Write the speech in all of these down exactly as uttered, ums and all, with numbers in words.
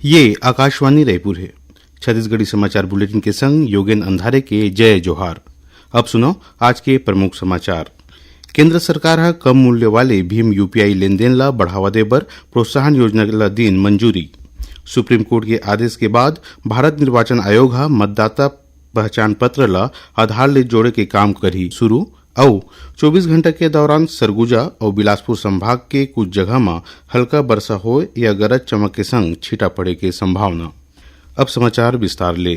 ये आकाशवाणी रायपुर हे। छत्तीसगढ़ी समाचार बुलेटिन के संग योगेन अंधारे के जय जोहार। अब सुनो आज के प्रमुख समाचार। केंद्र सरकार ह कम मूल्य वाले भीम यूपीआई लेनदेन ला बढ़ावा दे बर प्रोत्साहन योजना ला दीन मंजूरी। सुप्रीम कोर्ट के आदेश के बाद भारत निर्वाचन आयोग ह मतदाता पहचान पत्र ला आधार ले जोड़े के काम करही शुरू। अउ चौबीस घंटा के दौरान सरगुजा अउ बिलासपुर संभाग के कुछ जगह म हल्का बरसा होए या गरज चमक के संग छींटा पड़े के संभावना। अब समाचार विस्तार ले।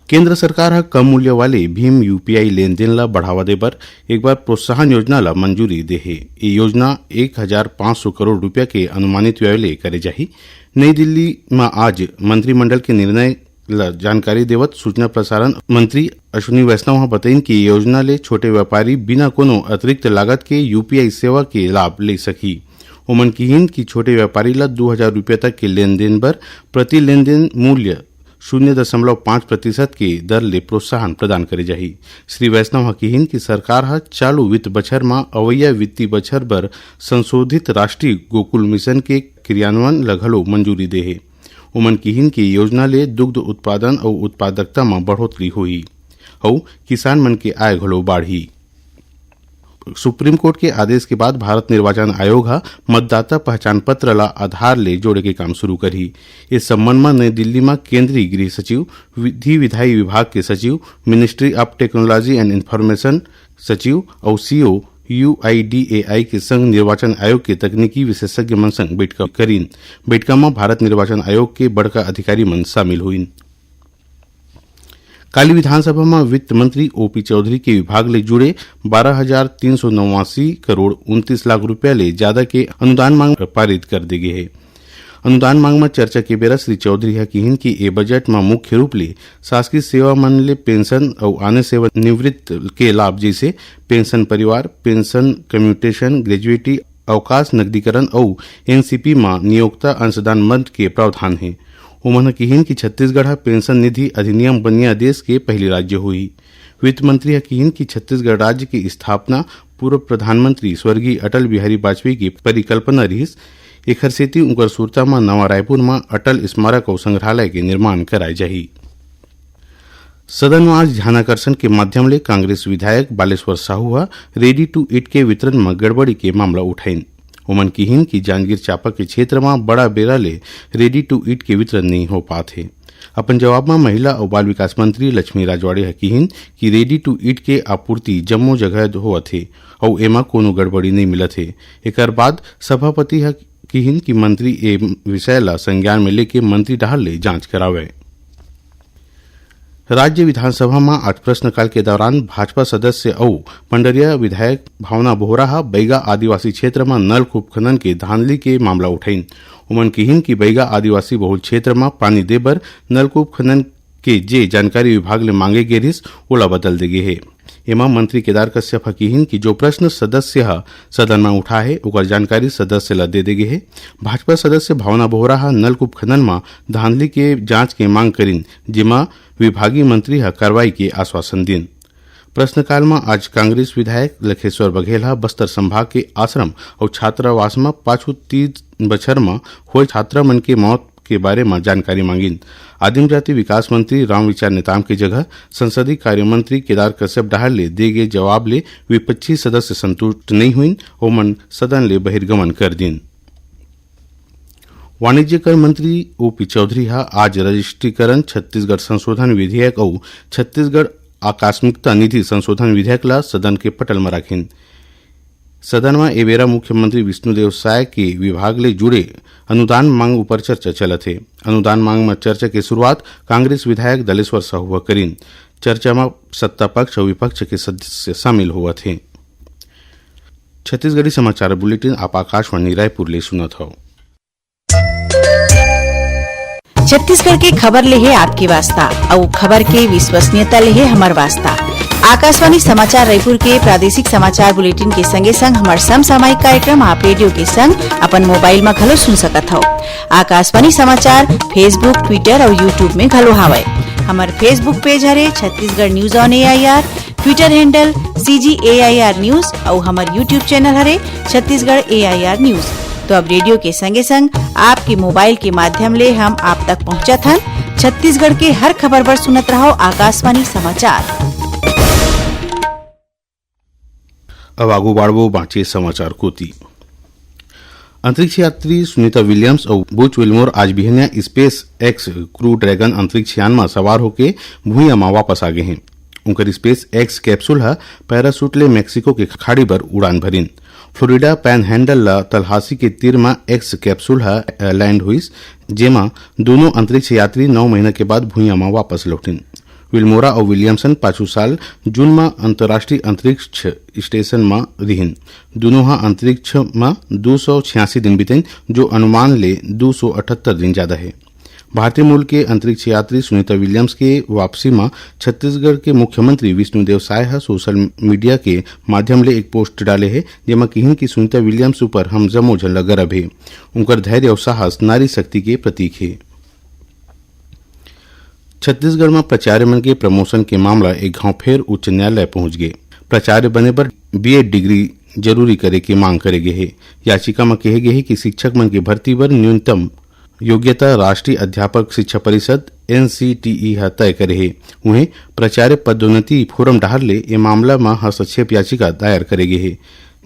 केंद्र सरकार ह कम मूल्य वाले भीम यूपीआई लेनदेन ला बढ़ावा दे बर एक बार प्रोत्साहन योजना ला मंजूरी दे हे। ये योजना एक हजार पाँच सौ करोड़ रुपया के अनुमानित व्यय ले करे जाही। नई दिल्ली म आज मंत्रिमंडल के निर्णय ल जानकारी देवत सूचना प्रसारण मंत्री अश्विनी वैष्णव ह बतइन कि ये योजना ले छोटे व्यापारी बिना कोनो अतिरिक्त लागत के यूपीआई सेवा के लाभ ले सकही। ओमन किहिन कि छोटे व्यापारी ल दू हजार रुपया तक के लेनदेन बर प्रति लेनदेन मूल्य शून्य दशमलव पाँच प्रतिशत के दर ले प्रोत्साहन प्रदान करे जाही। श्री वैष्णव ह किहिन कि सरकार ह चालू वित्त बछर म अवइया वित्तीय बछर बर संशोधित राष्ट्रीय गोकुल मिशन के क्रियान्वयन ल घलो मंजूरी दे हे। ओमन किहिन कि योजना ले दुग्ध उत्पादन अउ उत्पादकता म बढ़ोतरी होही अउ किसान मन के आय घलो बाढ़ही। सुप्रीम कोर्ट के आदेश के बाद भारत निर्वाचन आयोग ह मतदाता पहचान पत्र ला आधार ले जोड़े के काम शुरू करही। इस संबंध म नई दिल्ली म केंद्रीय गृह सचिव, विधि विधायी विभाग के सचिव, Ministry of Technology and Information सचिव अउ सीओ यूआईडीएआई के संग निर्वाचन आयोग के तकनीकी विशेषज्ञ मन संग बैठका करीन। बैठका म भारत निर्वाचन आयोग के बड़का अधिकारी मन शामिल होइन। काली विधानसभा म वित्त मंत्री ओपी चौधरी के विभाग ले जुड़े बारह हजार तीन सौ नवासी करोड़ उनतीस लाख रुपया ले ज्यादा के अनुदान मांग पारित कर दे गे हे। अनुदान मांग म चर्चा के बेरा श्री चौधरी ह किहिन कि ए बजट म मुख्य रूप ले शासकीय सेवा मन ले पेंशन अउ आने सेवा निवृत्त के लाभ, जइसे पेंशन परिवार, पेंशन कम्यूटेशन, ग्रेजुएटी, अवकाश नकदीकरण अउ एनसीपी म नियोक्ता अंशदान बंद के प्रावधान हे। ओमन ह किहिन कि छत्तीसगढ़ ह पेंशन निधि अधिनियम बनिया देश के पहिली राज्य होही। वित्त मंत्री ह किहिन कि छत्तीसगढ़ राज्य के स्थापना पूर्व प्रधानमंत्री स्वर्गीय अटल बिहारी वाजपेयी के परिकल्पना रिहिस। एखर सेती उंकर सुरता म नवा रायपुर म अटल स्मारक अउ संग्रहालय के निर्माण कराए जाही। सदन म आज ध्यानाकर्षण के माध्यम ले कांग्रेस विधायक बालेश्वर साहू ह रेडी टू ईट के वितरण म गड़बड़ी के मामला उठाइन। ओमन किहिन कि जांजगीर चांपा के क्षेत्र म बड़ा बेरा ले रेडी टू ईट के वितरण नइ हो पात हे। अपन जवाब म महिला अउ बाल विकास मंत्री लक्ष्मी राजवाड़े ह किहिन कि रेडी टू ईट के आपूर्ति जम्मो जगह होवत हे अउ एमा कोनो गड़बड़ी नइ मिलत हे। एकर बाद सभापति ह किहिन कि मंत्री ए विषय ल संज्ञान में लेके मंत्री डहार ले जांच करावय। राज्य विधानसभा म आज प्रश्नकाल के दौरान भाजपा सदस्य अउ पंडरिया विधायक भावना बोहरा ह बैगा आदिवासी क्षेत्र म नलकूप खनन के धांधली के मामला उठाइन। ओमन किहिन कि बैगा आदिवासी बहुल क्षेत्र म पानी दे बर नलकूप खनन के जे जानकारी विभाग ले मांगे गे रिहिस, ओला बदल दे गे हे। एमा मंत्री केदार कश्यप ह किहिन कि जो प्रश्न सदस्य ह सदन म उठाए हे, ओकर जानकारी सदस्य ल दे दे गे हे। भाजपा सदस्य भावना बोहरा ह नलकूप खनन म धांधली के जांच के मांग करिन, जेमा विभागीय मंत्री ह कार्रवाई के आश्वासन दिन। प्रश्नकाल म आज कांग्रेस विधायक लखेश्वर बघेल ह बस्तर संभाग के आश्रम अउ छात्रावास म पाछू तीन बछर म होए छात्रा मन के मौत के बारे म जानकारी मांगिन। आदिम जाति विकास मंत्री रामविचार नेताम के जगह संसदीय कार्य मंत्री केदार कश्यप डहार ले दे गे जवाब ले विपक्षी सदस्य संतुष्ट नइ होइन, ओमन सदन ले बहिर्गमन कर दिन। वाणिज्य कर मंत्री ओपी चौधरी ह आज रजिस्ट्रीकरण छत्तीसगढ़ संशोधन विधेयक अउ छत्तीसगढ़ आकस्मिकता निधि संशोधन विधेयक ल सदन के पटल म राखिन। सदन म ए बेरा मुख्यमंत्री विष्णुदेव साय के विभाग ले जुड़े अनुदान मांग ऊपर चर्चा चलत हे। अनुदान मांग म चर्चा के शुरुआत कांग्रेस विधायक दलेश्वर साहू ह करिन। चर्चा म सत्ता पक्ष अउ विपक्ष के सदस्य शामिल होवत हे। छत्तीसगढ़ी समाचार बुलेटिन आप आकाशवाणी रायपुर ले सुनत हव। छत्तीसगढ़ के खबर ले हे आपके वास्ता, अउ खबर के विश्वसनीयता ले हे हमर वास्ता। आकाशवाणी समाचार रायपुर के प्रादेशिक समाचार बुलेटिन के संगे संग हमर समसामयिक कार्यक्रम आप रेडियो के संग अपन मोबाइल म घलो सुन सकत हव। आकाशवाणी समाचार Facebook, Twitter अउ YouTube में घलो हावय। हमर Facebook पेज हरे Chhattisgarh news on AIR, Twitter handle CG AIR news अउ हमर YouTube चैनल हरे छत्तीसगढ़ एआईआर न्यूज। तो अब रेडियो के संगे संग आपके मोबाइल के माध्यम ले हम आप तक पहुंचत हन। छत्तीसगढ़ के हर खबर बर सुनत रहो आकाशवाणी समाचार। अब आगू बाढ़बो बांचे समाचार कोती। अंतरिक्ष यात्री सुनीता विलियम्स अउ बुच विल्मोर आज बिहनिया स्पेस एक्स क्रू ड्रैगन अंतरिक्ष यान म सवार होके भुइयां म वापस आ गे हें। उंकर स्पेस एक्स कैप्सूल ह पैराशूट ले मैक्सिको के खाड़ी बर उड़ान भरिन। फ्लोरिडा पैनहैंडल ल तलहासी के तीर म एक्स कैप्सूल ह, अ, लैंड हुइस, जेमा दूनों अंतरिक्ष यात्री नौ महीना के बाद भुइयां म वापस लौटिन। विल्मोरा अउ विलियमसन पाछू साल जून म अंतर्राष्ट्रीय अंतरिक्ष स्टेशन म रिहिन। दूनों ह अंतरिक्ष म दू सौ छियासी दिन बितेन, जो अनुमान ले दू सौ अठहत्तर दिन ज्यादा हे। भारतीय मूल के अंतरिक्ष यात्री सुनीता विलियम्स के वापसी म छत्तीसगढ़ के मुख्यमंत्री विष्णुदेव साय ह सोशल मीडिया के माध्यम ले एक पोस्ट डाले हे, जेमा किहिन कि सुनीता विलियम्स ऊपर हम जम्मो झन ल गर्व हे। उंकर धैर्य अउ साहस नारी शक्ति के प्रतीक हे। छत्तीसगढ़ म प्राचार्य मन के प्रमोशन के मामला एक घांव फेर उच्च न्यायालय पहुंच गे। प्राचार्य बने बर बीएड डिग्री जरूरी करे के मांग करे गे हे। याचिका म कहे गे हे कि शिक्षक मन के भर्ती बर न्यूनतम योग्यता राष्ट्रीय अध्यापक शिक्षा परिषद, एनसीटीई, ह तय करे हे। उहें, प्राचार्य पदोन्नति फोरम डहार ले ए मामला म हस्तक्षेप याचिका दायर करे गे हे,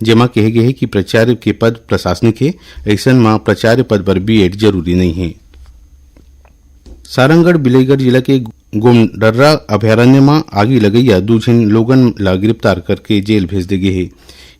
जेमा कहे गे हे कि प्राचार्य के पद प्रशासनिक हे, अइसन म प्राचार्य पद बर बीएड जरूरी नइ हे। सारंगढ़ बिलाईगढ़ जिला के गोमडर्रा अभयारण्य म आगी लगइया दू झिन लोगन ल गिरफ्तार करके जेल भेज दे गे हे।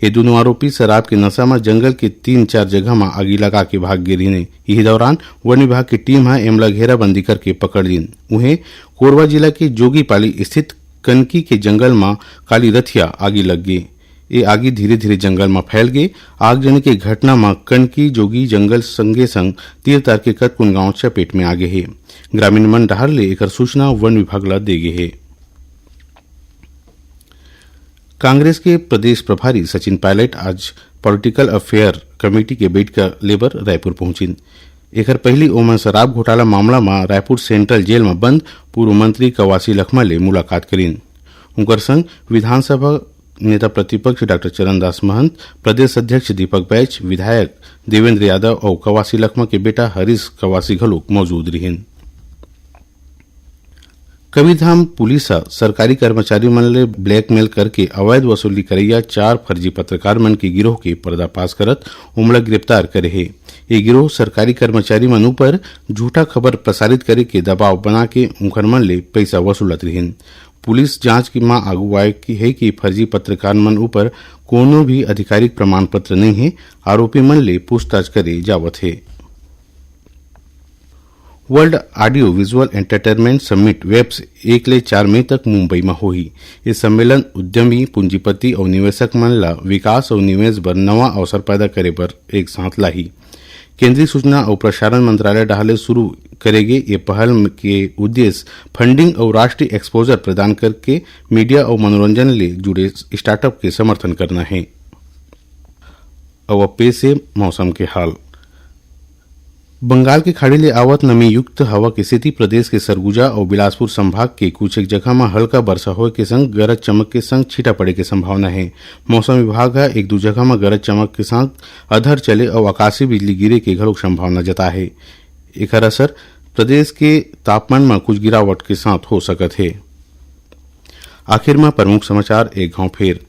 ये दूनों आरोपी शराब के नशा म जंगल के तीन चार जगह म आगी लगा के भाग गे रिहिन। इही दौरान वन विभाग के टीम ह एमला घेराबंदी करके पकड़ लिन। उहें, कोरबा जिला के जोगीपाली स्थित कनकी के जंगल म काली रथिया आगी लग गे। ये आगी धीरे-धीरे जंगल म फैल गे। आगजनी के घटना म कनकी जोगी जंगल संगे संग तीर तार के कतकोन गांव चपेट में आ गे हे। ग्रामीण मन डहार ले एकर सूचना वन विभाग ल दे गे हे। कांग्रेस के प्रदेश प्रभारी सचिन पायलट आज पॉलिटिकल अफेयर कमेटी के बैठका लेबर रायपुर पहुंचिन। एकर पहिली ओमन शराब घोटाला मामला म रायपुर सेंट्रल जेल म बंद पूर्व मंत्री कवासी लखमा ले मुलाकात करिन। उंकर संग विधानसभा नेता प्रतिपक्ष डॉक्टर चरणदास महंत, प्रदेश अध्यक्ष दीपक बैच, विधायक देवेंद्र यादव अउ कवासी लखमा के बेटा हरीश कवासी घलोक मौजूद रिहिन। कबीरधाम पुलिस ह सरकारी कर्मचारी मन ले ब्लैकमेल करके अवैध वसूली करइया चार फर्जी पत्रकार मन के गिरोह के पर्दाफाश करत ओमला गिरफ्तार करे हे। ये गिरोह सरकारी कर्मचारी मन ऊपर झूठा खबर प्रसारित करे के दबाव बना के उंखर मन ले पइसा वसूलत रिहिन। पुलिस जांच के म आगू आए के हे कि फर्जी पत्रकार मन ऊपर कोनो भी आधिकारिक प्रमाण पत्र नइ हे। आरोपी मन ले पूछताछ करे जावत हे। World audio visual entertainment summit waves एक ले चार मई तक मुंबई म होही। ये सम्मेलन उद्यमी, पूंजीपति अउ निवेशक मन ल विकास अउ निवेश बर नवा अवसर पैदा करे बर एक साथ लाही। केंद्रीय सूचना अउ प्रसारण मंत्रालय डहार ले शुरू करे गे ये पहल के उद्देश्य फंडिंग अउ राष्ट्रीय एक्सपोजर प्रदान करके मीडिया अउ मनोरंजन ले जुड़े स्टार्टअप के समर्थन करना हे। अउ अब पेश हे मौसम के हाल। बंगाल के खाड़ी ले आवत नमी युक्त हवा के सेती प्रदेश के सरगुजा अउ बिलासपुर संभाग के कुछ एक जगह म हल्का बरसा होए के संग गरज चमक के संग छींटा पड़े के संभावना हे। मौसम विभाग ह एक दू जगह म गरज चमक के साथ अधर चले अउ आकाशीय बिजली गिरे के घलोक संभावना जताए हे। एखर असर प्रदेश के तापमान म कुछ गिरावट के साथ हो सकत हे। आखिर म प्रमुख समाचार एक घांव फेर।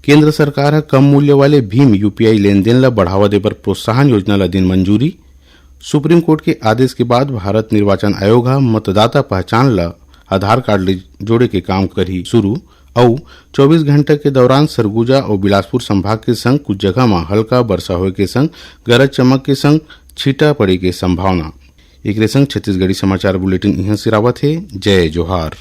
केंद्र सरकार ह कम मूल्य वाले भीम यूपीआई लेन देन ल बढ़ावा देबर प्रोत्साहन योजना ल दिन मंजूरी। सुप्रीम कोर्ट के आदेश के बाद भारत निर्वाचन आयोग ह मतदाता पहचान ल आधार कार्ड ले जोड़े के काम करही शुरू। अउ चौबीस घंटा के दौरान सरगुजा अउ बिलासपुर संभाग के संग कुछ जगह म हल्का बरसा होए के संग गरज चमक के संग छींटा पड़े के संभावना। एकरे संग छत्तीसगढ़ी समाचार बुलेटिन इहां सिरावत हे। जय जोहार।